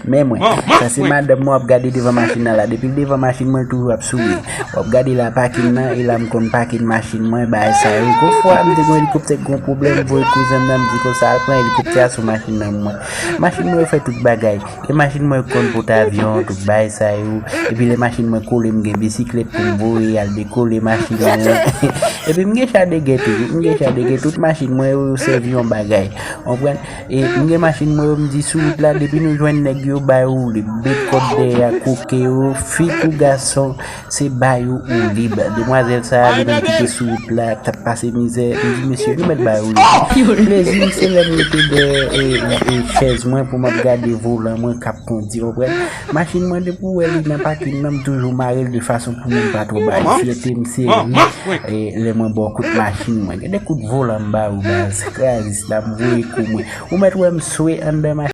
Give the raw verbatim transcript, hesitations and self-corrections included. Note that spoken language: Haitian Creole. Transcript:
Men mwen, sa se madanm mwen w ap gade devan machin nan la. Depi l devan machin mwen, l toujou ap souri. W ap gade la pakin nan, e la m konn pakin machin mwen, bagay sa yo. Gon fwa, m te gon elikoptè k gon pwoblèm, m voye kouzen m nan, m di konsa, al pran elikoptè a sou machin nan mwen. Machin mwen yo fè tout bagay. E machin mwen yo konn pòtavyon, tout bagay sa yo. Epi lè machin mwen kole, m gen bisiklèt pou m voye al dekole machin mwen. Epi m gen cha de gè tou, m gen cha de gè, tout machin mwen yo sèvi yon bagay. Konprann? E m gen machin mwen yo, m di sou wout la, depi nou jwenn nèg yo, ba yo woule, met kòd dèyè a, koke yo, fi kou gason, se ba yo ou lib. Demwazèl sa a, li menm ki te sou wout la, k t ap pase mizè, m di, mesye, nou mèt ba yo woule. Plezi m, se lè m rete dèyè e, e, e chèz mwen pou m ap gade volan mwen k ap kondi, konprann? Machin mwen, depi w wè li nan pakin nan, m toujou mare l de fason pou moun pa twò ba l. Fyète m se ri, e, lè mwen ba w kout machin mwen. Gade kout volan m ba ou, baz. Krazis la, m voye kou mwen. Ou mèt wè m swe anndan